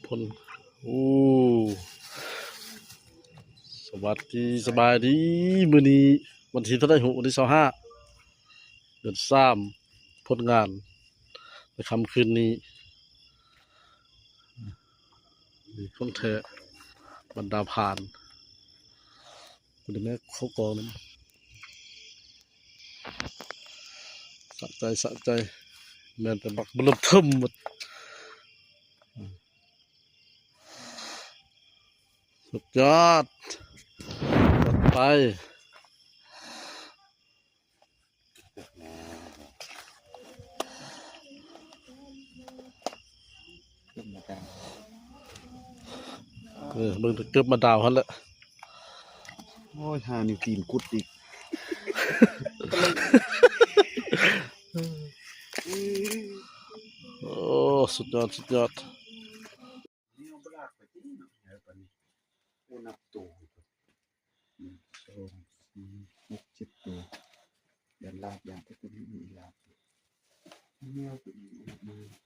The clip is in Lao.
ຜົນ ໂອ້ ສະຫວັດດີ ສະບາຍດີ ມື້ນີ້ວັນທີເທົ່າໃດຫຸ ວັນທີຊາວຫ້າ ເດືອນສາມ ຜົນງານໃນຄ່ຳຄືນນີ້ ນີ້ຂອງແທ້ ບັນດາພານ ບໍ່ໄດ້ແມ່ນເຂົ້າກອງນຳ ສະໃຈ ສະໃຈ ແມ່ນແຕ່ບັກເບິ່ມເທີມໝົດ ສຸດຍອດ ຈັດໄປ ເອີ ເບິ່ງແຕ່ເກີບມາດາວຫັ້ນແຫຼະ ໂອ້ຍ ຫ້ານິ້ວຕີນກຸດອີກ ໂອ້ ສຸດຍອດ ສຸດຍອດ. ນີ້ເຮົາບໍ່ລາກໄປຕິເນາະ ເອີ ປານນີ້ ໂອ້ ນັບໂຕ ໜຶ່ງ ສອງ ສາມ ຫົກ ເຈັດໂຕ ຢ້ານລາກ ຢ້ານແຕ່ຕົວນີ້ມີລາກ ແມວຕົວນີ້ອອກມາ